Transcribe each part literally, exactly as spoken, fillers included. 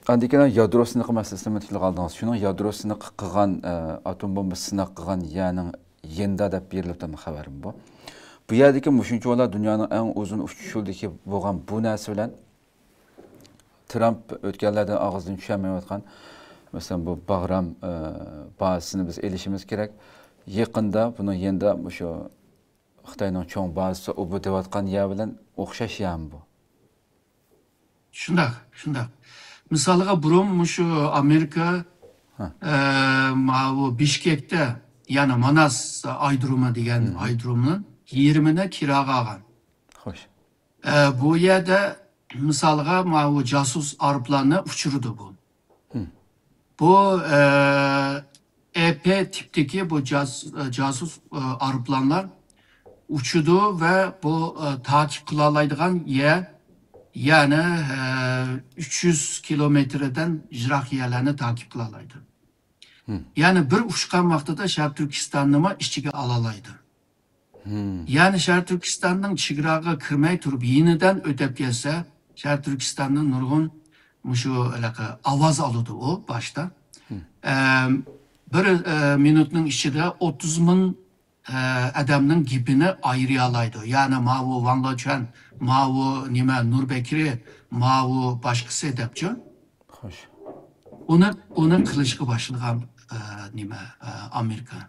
ئاندىن كېيىن يادرو سىنىقى مەسىلىسىنى تىلغا ئالدىڭىز. شۇنىڭ يادرو سىنىقى قىلغان، ئە، ئاتوم بومبىسى سىناق قىلغان يەرنىڭ يېنىدا دەپ بېرىلىپتۇ خەۋەرمۇ بۇ. بۇ يەردىكى مۇشۇنچە بالا دۇنيانىڭ ئەڭ ئۇزۇن ئۇچۇش يولىدىكى بولغان بۇ نەرسە بىلەن ترامپ ئۆتكەنلەردىن ئاغزىدىن چۈشەلمەيۋاتقان، مەسىلەن، بۇ باغرام، ئە، بازىسىنى بىز ئېلىشىمىز كېرەك. يېقىندا بۇنىڭ يېنىدا مۇشۇ خىتاينىڭ چوڭ بازىسى ئۇبۇ دەۋاتقان يەر بىلەن ئوخشاش يەرمۇ بۇ؟ شۇنداق، شۇنداق. مىسالغا، بۇرۇن مۇشۇ ئامېرىكا، ھە. ئە، ماۋۇ بىشكەكتە، يەنى ماناس ئايرودرومى دېگەن ئايرودرومنىڭ يېرىمىنى كىراغا ئالغان. خوش. ئە، بۇ يەردە، مىسالغا، ماۋۇ جاسۇس ئايروپىلاننى ئۇچۇرىدۇ بۇ. بۇ، ئە، ئەي پى تىپتىكى بۇ جاس-، جاسۇس، ئە، ئايروپىلانلار ئۇچىدۇ ۋە بۇ، ئە، تاقىپ قىلالايدىغان يەر، يەنى، ئە، ئۈچ يۈز كىلومېتىردىن يىراق يەرلەرنى تاقىپ قىلالايدۇ. يەنى بىر ئۇچقان ۋاقتىدا شەرقىي تۈركىستاننىمۇ ئىچىگە ئالالايدۇ. يەنى شەرقىي تۈركىستاننىڭ چېگراغا كىرمەي تۇرۇپ يېنىدىن ئۆتۈپ كەتسە، شەرقىي تۈركىستاندىن نۇرغۇن مۇشۇ ھېلىقى ئاۋاز ئالىدۇ ئۇ باشتا. ئەم، بىر، ئە، مىنۇتنىڭ ئىچىدە ئوتتۇز مىڭ، ئە، ئادەمنىڭ گېپىنى ئايرىيالايدۇ. يەنى ماۋۇ ۋاڭ لېچۈەن، ماۋۇ نېمە نۇر بەكرى، ماۋۇ باشقىسى دەپچۇ. خوش. ئۇنى، ئۇنى قىلىشقا باشلىغان، ئە، نېمە، ئە، ئامېرىكا.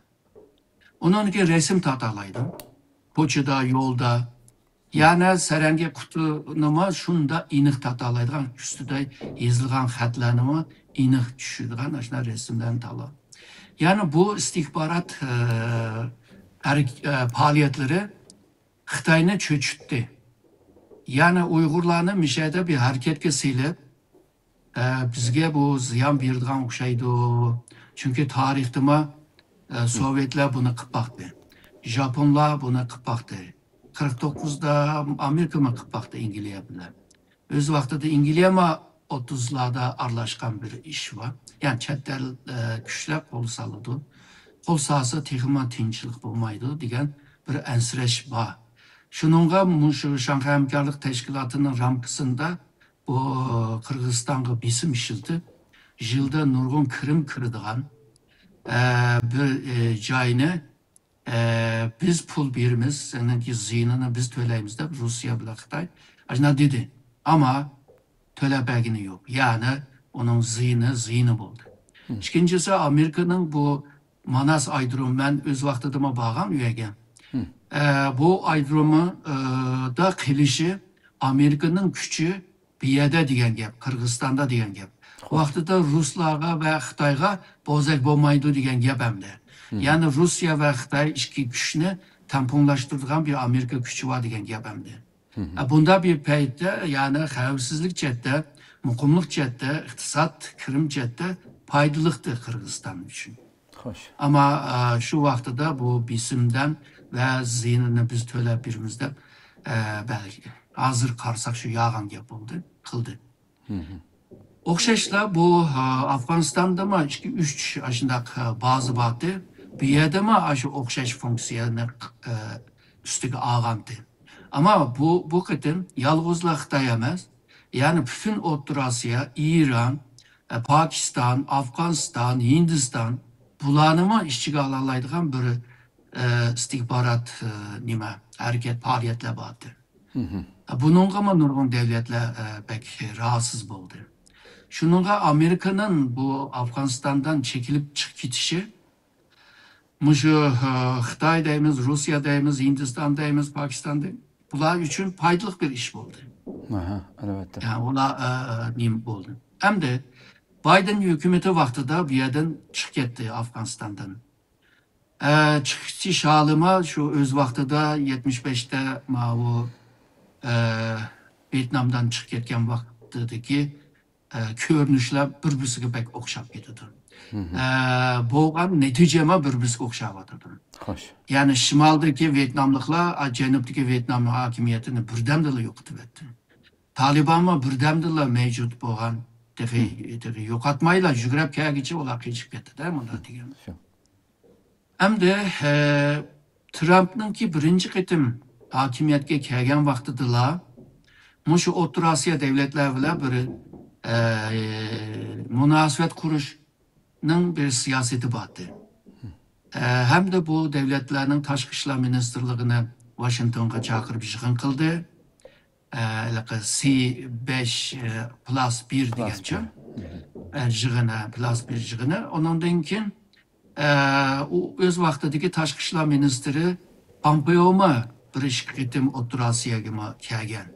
ئۇنىڭدىن كېيىن رەسىم تارتالايدۇ. كوچىدا، يولدا. يەنى سەرەڭگە قۇتىنىمۇ شۇنداق ئېنىق تارتالايدىغان، ئۈستىدە يېزىلغان خەتلەرنىمۇ ئېنىق چۈشىدىغان ئاشۇنداق رەسىملەرنى تاللاپ. يەنى بۇ ئىستىخبارات، ئە، ھەرىك-، ئە، پائالىيەتلىرى خىتاينى چۆچۈتتى. يەنى ئۇيغۇرلارنى مىشەدە بىر ھەرىكەتكە سېلىپ، ئە، بىزگە بۇ زىيان بېرىدىغان ئوخشايدۇ. چۈنكى تارىختىمۇ، ئە، سوۋېتلار بۇنى قىلىپ باقتى. ژاپونلار بۇنى قىلىپ باقتى. قىرىق توققۇزدا ئامېرىكىمۇ قىلىپ باقتى ئىنگلىيە بىلەن. ئۆز ۋاقتىدا ئىنگلىيەمۇ ئوتتۇزلاردا ئارىلاشقان بىر ئىش بار. يەنى چەت ئەل، ئە، كۈچلەر قول سالىدۇ. قول سالسا تېخىمۇ تىنچلىق بولمايدۇ دېگەن بىر ئەنسىرەش بار. شۇنىڭغا مۇشۇ شاڭخەي ھەمكارلىق تەشكىلاتىنىڭ رامكىسىندا بۇ قىرغىزىستانغا بېسىم ئىشلىتىپ، يىلدا نۇرغۇن كىرىم كىرىدىغان، ئە، بىر، ئە، جاينى، ئە، بىز پۇل بېرىمىز، سېنىڭكى زىيىنىنى بىز تۆلەيمىز دەپ روسىيە بىلەن خىتاي ئاشۇنداق دېدى. ئەمما تۆلەپ بەرگىنى يوق. يەنى ئۇنىڭ زىيىنى زىيىنى بولدى. ئىككىنچىسى، ئامېرىكىنىڭ بۇ ماناس ئايرودرومى، مەن ئۆز ۋاقتىدىمۇ بارغان ئۇ يەرگە. ئە، بۇ ئايرودرومدا قېلىشى ئامېرىكىنىڭ كۈچى بۇ يەردە دېگەن گەپ، قىرغىزىستاندا دېگەن گەپ. ۋاقتىدا رۇسلارغا ۋە خىتايغا بوزەك بولمايدۇ دېگەن گەپ ئەمدى. يەنى رۇسىيە ۋە خىتاي ئىككى كۈچنى تەڭپۇڭلاشتۇرىدىغان بىر ئامېرىكا كۈچى بار دېگەن گەپ ئەمدى. ئە، بۇنداق بىر پەيتتە، يەنى خەۋپسىزلىك جەھەتتە، مۇقىملىق جەھەتتە، ئىقتىساد، كىرىم جەھەتتە پايدىلىقتى قىرغىزىستان ئۈچۈن. خوش. ئەمما، ئە، شۇ ۋاقتىدا بۇ بېسىمدىن ۋە زىيىنىنى بىز تۆلەپ بېرىمىز دەپ، ئە، بەلكى ھازىر قارىساق شۇ يالغان گەپ بولدى، قىلدى. ئوخشاشلا بۇ، ئە، ئافغانىستاندىمۇ ئىككى، ئۈچ ئاشۇنداق، ئە، بازا بارتى. بۇ يەردىمۇ ئاشۇ ئوخشاش فۇنكسىيەنى، ئە، ئۈستىگە ئالغانتى. ئەمما بۇ، بۇ قېتىم يالغۇزلا خىتاي ئەمەس، يەنى پۈتۈن ئوتتۇرا ئاسىيا، ئىران، ئە، پاكىستان، ئافغانىستان، ھىندىستان، بۇلارنىمۇ ئىچىگە ئالالايدىغان بىر، ئە، ئىستىخبارات، ئە، نېمە، ھەرىكەت، پائالىيەتلەر بارتى. بۇنىڭغىمۇ نۇرغۇن دۆلەتلەر، ئە، بەك راھەتسىز بولدى. شۇنىڭغا ئامېرىكىنىڭ بۇ ئافغانىستاندىن چېكىلىپ چىقىپ كېتىشى مۇشۇ، ئە، خىتاي دەيمىز، روسىيە دەيمىز، ھىندىستان دەيمىز، پاكىستان دەيمىز، بۇلار ئۈچۈن پايدىلىق بىر ئىش بولدى. ئاھا، ئەلۋەتتە. يا، ئۇلار، ئە، ئە، نېمە بولدى. ئەمدى بايدېن ھۆكۈمىتى ۋاقتىدا بۇ يەردىن چىقىپ كەتتى ئافغانىستاندىن. ئە، چىقىش ھالىمۇ شۇ ئۆز ۋاقتىدا يەتمىش بەشتە ماۋۇ، ئە، ۋيېتنامدىن چىقىپ كەتكەن ۋاقتىدىكى، ئە، كۆرۈنۈشلەر بىر-بىرسىگە بەك ئوخشاپ كېتىدۇ. ئە، بولغان نەتىجىمۇ بىر-بىرسىگە ئوخشاۋاتىدۇ. خوش. يەنى شىمالدىكى ۋيېتناملىقلار، ئە، جەنۇبتىكى ۋيېتنام ھاكىمىيىتىنى بىردەمدىلا يوقىتىۋەتتى. تالىبانمۇ بىردەمدىلا مەۋجۇت بولغان، تېخى، تېخى يوقاتمايلا يۈگرەپ كەلگىچە ئۇلار قېچىپ كەتتى-دە، مۇنداق دېگەن. شۇ. ئەمدى، ئە، ترامپنىڭكى بىرىنچى قېتىم ھاكىمىيەتكە كەلگەن ۋاقتىدىلا مۇشۇ ئوتتۇرا ئاسىيا دۆلەتلەر بىلەن بىر، ئە، مۇناسىۋەت قۇرۇشنىڭ بىر سىياسىتى بار ئىدى. ئە، ھەمدە بۇ دۆلەتلەرنىڭ تاشقى ئىشلار مىنىستىرلىقىنى ۋاشىنگتونغا چاقىرىپ يىغىن قىلدى. ئە، ھېلىقى سى بەش، ئە، پلاس بىر دېگەنچە. ئە، يىغىنى، پلاس بىر يىغىنى. ئۇنىڭدىن كېيىن، ئە، ئۇ ئۆز ۋاقتىدىكى تاشقى ئىشلار مىنىستىرى پامپېئومۇ بىر ئىككى قېتىم ئوتتۇرا ئاسىياگىمۇ كەلگەن.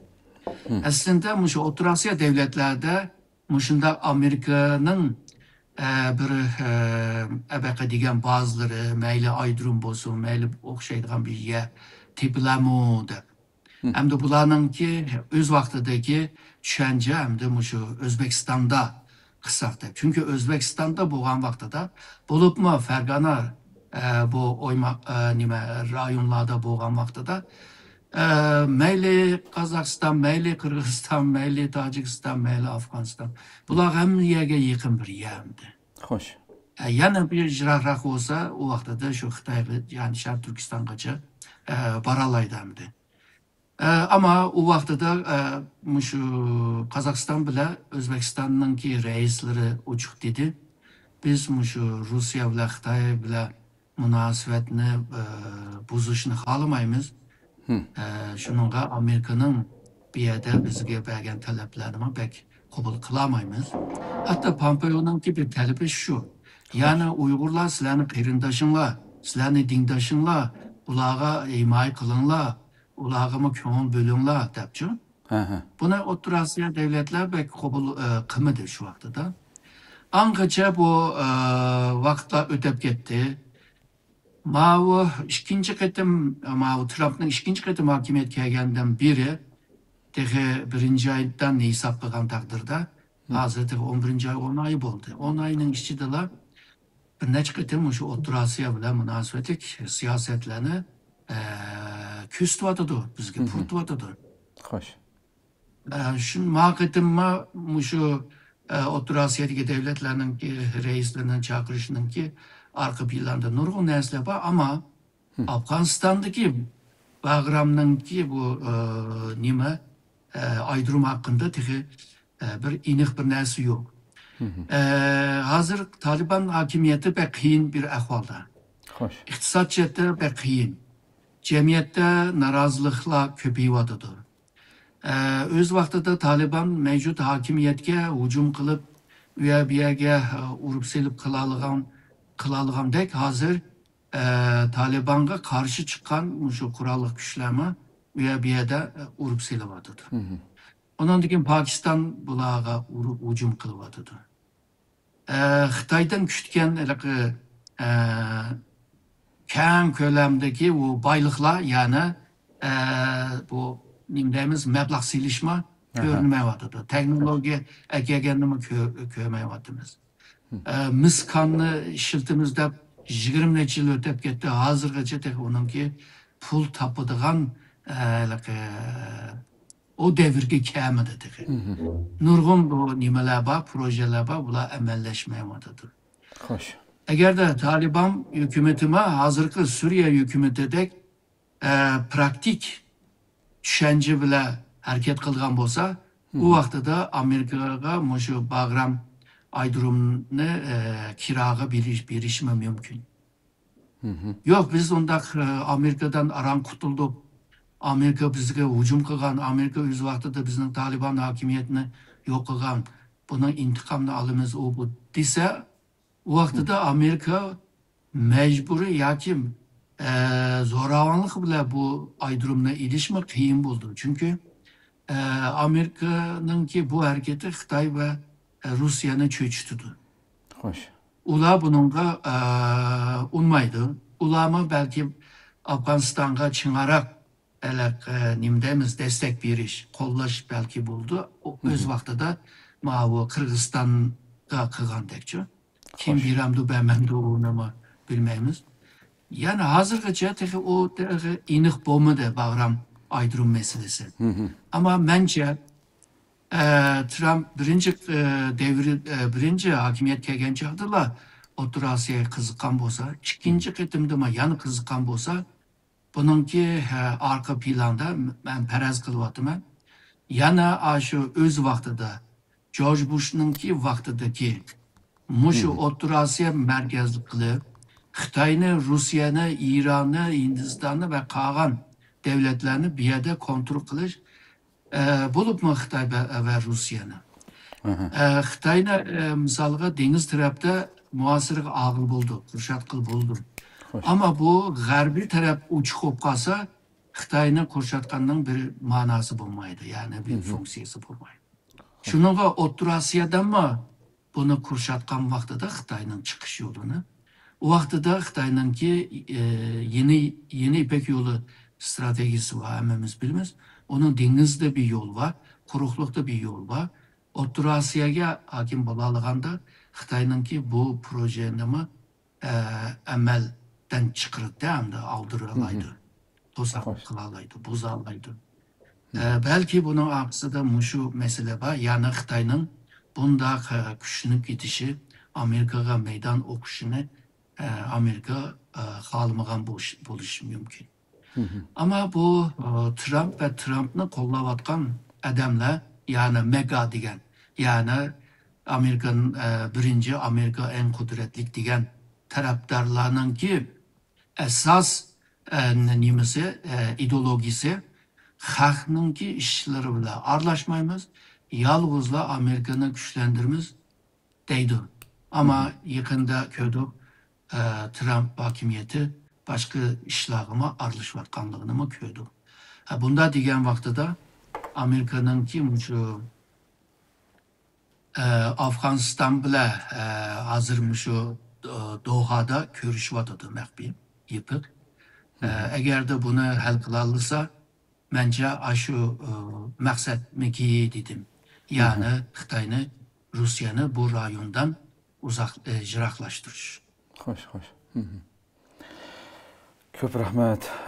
ئەسلىندە مۇشۇ ئوتتۇرا ئاسىيا دۆلەتلەردە مۇشۇنداق ئامېرىكىنىڭ، ئە، بىر، ئە، ئەبەقە دېگەن بازىلىرى، مەيلى ئايرودروم بولسۇن، مەيلى ئوخشايدىغان بىر يەر تېپىلەرمۇ دەپ. ھەمدە بۇلارنىڭكى ئۆز ۋاقتىدىكى چۈشەنچە ھەمدە مۇشۇ ئۆزبېكىستاندا قىلساق دەپ. چۈنكى ئۆزبېكىستاندا بولغان ۋاقتىدا، بولۇپمۇ فەرغانە، ئە، بۇ ئويما-، ئە، نېمە، رايونلاردا بولغان ۋاقتىدا، ئە، مەيلى قازاقىستان، مەيلى قىرغىزىستان، مەيلى تاجىكىستان، مەيلى ئافغانىستان، بۇلار ھەممە يەرگە يېقىن بىر يەر ئەمدى. خوش. ئە، يەنە بىر يىراقراق بولسا، ئۇ ۋاقتىدا شۇ خىتايغا، يەنى شەرقىي تۈركىستانغىچە، ئە، بارالايدۇ ئەمدى. ئە، ئەمما ئۇ ۋاقتىدا، ئە، مۇشۇ قازاقىستان بىلەن ئۆزبېكىستاننىڭكى رەئىسلىرى ئوچۇق دېدى، بىز مۇشۇ روسىيە بىلەن، خىتاي بىلەن مۇناسىۋەتنى، ئە، بۇزۇشنى خالىمايمىز. ئە، شۇنىڭغا ئامېرىكىنىڭ بۇ يەردە بىزگە بەرگەن تەلەپلەرنىمۇ بەك قوبۇل قىلالمايمىز. ھەتتا پامپېئونىڭكى بىر تەلىپى شۇ. يەنى ئۇيغۇرلار سىلەرنىڭ قېرىنداشىڭلار، سىلەرنىڭ دىنداشىڭلار، ئۇلارغا ھىمايە قىلىڭلار، ئۇلارغىمۇ كۆڭۈل بۆلۈڭلار دەپچۇ. بۇنى ئوتتۇرا ئاسىيا دۆلەتلەر بەك قوبۇل، ئە، قىلمىدى شۇ ۋاقتىدا. ئاڭغىچە بۇ، ئە، ۋاقىتلار ئۆتۈپ كەتتى. ماۋۇ ئىككىنچى قېتىم، ماۋۇ ترامپنىڭ ئىككىنچى قېتىم ھاكىمىيەتكە كەلگەندىن بېرى، تېخى بىرىنچى ئايدىن ھېساب قىلغان تەقدىردە، ھازىر تېخى ئون بىرىنچى ئاي، ئون ئاي بولدى. ئون ئاينىڭ ئىچىدىلا بىر نەچچە قېتىم مۇشۇ ئوتتۇرا ئاسىيا بىلەن مۇناسىۋەتلىك سىياسەتلەرنى، ئە، كۆرسىتىۋاتىدۇ، بىزگە پۇرىتىۋاتىدۇ. خوش. ئە، شۇ، ما قېتىمما مۇشۇ، ئە، ئوتتۇرا ئاسىيادىكى دۆلەتلەرنىڭكى رەئىسلىرىنىڭ چاقىرىشىنىڭكى ئارقا پىلانىدا نۇرغۇن نەرسىلەر بار، ئەمما ئافغانىستاندىكى باغرامنىڭكى بۇ، ئە، نېمە، ئە، ئايرودروم ھەققىدە تېخى، ئە، بىر ئېنىق بىر نەرسە يوق. ئە، ھازىر تالىبان ھاكىمىيىتى بەك قىيىن بىر ئەھۋالدا. خوش. ئىقتىساد جەھەتتە بەك قىيىن. جەمئىيەتتە نارازىلىقلار كۆپىيىۋاتىدۇ. ئە، ئۆز ۋاقتىدا تالىبان مەۋجۇت ھاكىمىيەتكە ھۇجۇم قىلىپ، ئۇ يەر بۇ يەرگە، ئە، ئۇرۇپ سېلىپ قىلالىغان، قىلالىغاندەك ھازىر، ئە، تالىبانغا قارشى چىققان مۇشۇ قوراللىق كۈچلەرمۇ ئۇ يەر بۇ يەردە، ئە، ئۇرۇپ سېلىۋاتىدۇ. ئۇنىڭدىن كېيىن پاكىستان بۇلارغا ئۇرۇپ ھۇجۇم قىلىۋاتىدۇ. ئە، خىتايدىن كۈتكەن ھېلىقى، ئە، كەڭ كۆلەمدىكى ئۇ بايلىقلار، يەنى، ئە، بۇ نېمە دەيمىز، مەبلەغ سېلىشمۇ كۆرۈنمەيۋاتىدۇ. تېخنولوگىيە ئەكەلگەننىمۇ كۆ-، كۆرمەيۋاتىمىز. ئە، مىس كاننى ئىشلىتىمىز دەپ يىگىرمە نەچچە يىل ئۆتۈپ كەتتى. ھازىرغىچە تېخى ئۇنىڭكى پۇل تاپىدىغان، ئە، ھېلىقى ئۇ دەۋرگە كەلمىدى تېخى. نۇرغۇن بۇ نېمىلەر بار، پروژېلەر بار، بۇلار ئەمەللەشمەيۋاتىدۇ. خوش. ئەگەردە تالىبان ھۆكۈمىتىمۇ ھازىرقى سۈرىيە ھۆكۈمىتىدەك، ئە، پراكتىك چۈشەنچە بىلەن ھەرىكەت قىلغان بولسا، ئۇ ۋاقتىدا ئامېرىكىغا مۇشۇ باغرام ئايرودرومنى، ئە، كىراغا بېرىش، بېرىشىمۇ مۇمكىن. يوق، بىز ئۇنداق، ئە، ئامېرىكىدىن ئاران قۇتۇلدۇق. ئامېرىكا بىزگە ھۇجۇم قىلغان، ئامېرىكا ئۆز ۋاقتىدا بىزنىڭ تالىبان ھاكىمىيەتنى يوق قىلغان، بۇنىڭ ئىنتىقامىنى ئالىمىز، ئۇ بۇ دېسە، ئۇ ۋاقتىدا ئامېرىكا مەجبۇرىي ياكى، ئە، زوراۋانلىق بىلەن بۇ ئايرودرومنى ئېلىشمۇ قىيىن بولىدۇ. چۈنكى، ئە، ئامېرىكىنىڭكى بۇ ھەرىكىتى خىتاي ۋە، ئە، روسىيەنى چۆچۈتىدۇ. خوش. ئۇلار بۇنىڭغا، ئە، ئۇنىمايدۇ. ئۇلارمۇ بەلكى ئافغانىستانغا چىڭراق، ئە، نېمە دەيمىز، دەستەك بېرىش، قوللاش بەلكى بولىدۇ. ئۆز ۋاقتىدا ماۋۇ قىرغىزىستانغا قىلغاندەكچۇ. كىم بېرەمدۇ، بەرمەمدۇ، ئۇنىمۇ بىلمەيمىز. يەنى ھازىرغىچە تېخى ئۇ تېخى ئېنىق بولمىدى، باغرام ئايرودروم مەسىلىسى. ئەمما مەنچە، ئە، ترامپ بىرىنچى، ئە، دەۋرى، ئە، بىرىنچى ھاكىمىيەتكە كەلگەن چاغدىلا ئوتتۇرا ئاسىياغا قىزىققان بولسا، ئىككىنچى قېتىمدىمۇ يەنە قىزىققان بولسا، بۇنىڭكى، ھە، ئارقا پىلاندا مەن پەرەز قىلىۋاتىمەن. يەنە ئاشۇ ئۆز ۋاقتىدا جورج بۇشنىڭكى ۋاقتىدىكى مۇشۇ ئوتتۇرا ئاسىيا مەركەزلىك قىلىپ، خىتاينى، روسىيەنى، ئىراننى، ھىندىستاننى ۋە قالغان دۆلەتلەرنى بۇ يەردە كونترول قىلىش، ئە، بولۇپمۇ خىتاي ۋە، ۋە روسىيەنى. ئە، خىتاينى، ئە، مىسالغا دېڭىز تەرەپتە مۇھاسىرىگە ئالغىلى بولىدۇ، قورشاتقىلى بولىدۇ. ئەمما بۇ غەربىي تەرەپ ئوچۇق بولۇپ قالسا، خىتاينى قورشاتقاننىڭ بىر مەناسى بولمايدۇ، يەنى بىر فۇنكسىيەسى بولمايدۇ. شۇنىڭغا ئوتتۇرا ئاسىيادىمۇ بۇنى قورشاتقان ۋاقتىدا خىتاينىڭ چىقىش يولىنى، ئۇ ۋاقتىدا خىتاينىڭكى، ئە، يېنى، يېنى يىپەك يولى ئىستراتېگىيىسى بار، ھەممىمىز بىلىمىز. ئۇنىڭ دېڭىزدا بىر يول بار، قۇرۇقلۇقتا بىر يول بار. ئوتتۇرا ئاسىياگە ھاكىم بولالىغاندا خىتاينىڭكى بۇ پروژېنىمۇ، ئە، ئەمەلدىن چىقىرىدۇ، ھەمدە ئاغدۇرالايدۇ، توساق قىلالايدۇ، بۇزالايدۇ. ئە، بەلكى بۇنىڭ ئارقىسىدا مۇشۇ مەسىلە بار، يەنى خىتاينىڭ بۇنداق، ئە، كۈچلىنىپ كېتىشى، ئامېرىكىغا مەيدان ئوقۇشىنى، ئە، ئامېرىكا، ئە، خالىمىغان بولۇش-، بولۇشى مۇمكىن. ئەمما بۇ، ئە، ترامپ ۋە ترامپنى قوللاۋاتقان ئادەملەر، يەنى مېگا دېگەن، يەنى ئامېرىكا، ئە، بىرىنچى ئامېرىكا ئەڭ قۇدرەتلىك دېگەن تەرەپدارلارنىڭكى ئاساس، ئە، نېمىسى، ئە، ئىدېئولوگىيىسى، خەقنىڭكى ئىشلىرى بىلەن ئارىلاشمايمىز، يالغۇزلا ئامېرىكىنى كۈچلەندۈرىمىز دەيدۇ. ئەمما يېقىندا كۆردۇق، ئە، ترامپ ھاكىمىيىتى باشقا ئىشلارغىمۇ ئارىلىشىۋاتقانلىقىنىمۇ كۆردۇق. ئە، بۇنداق دېگەن ۋاقتىدا ئامېرىكىنىڭكى مۇشۇ ئە، ئافغانىستان بىلەن، ئە، ھازىر مۇشۇ، ئە، دوھادا كۆرۈشۈۋاتىدۇ مەخپىي، يېپىق. ئە، ئەگەردە بۇنى ھەل قىلالىسا، مەنچە ئاشۇ، ئە، مەقسەتمىكى دېدىم. يەنى خىتاينى، روسىيەنى بۇ رايوندىن ئۇزاق، ئە، يىراقلاشتۇرۇش. خوش، خوش. كۆپ رەھمەت.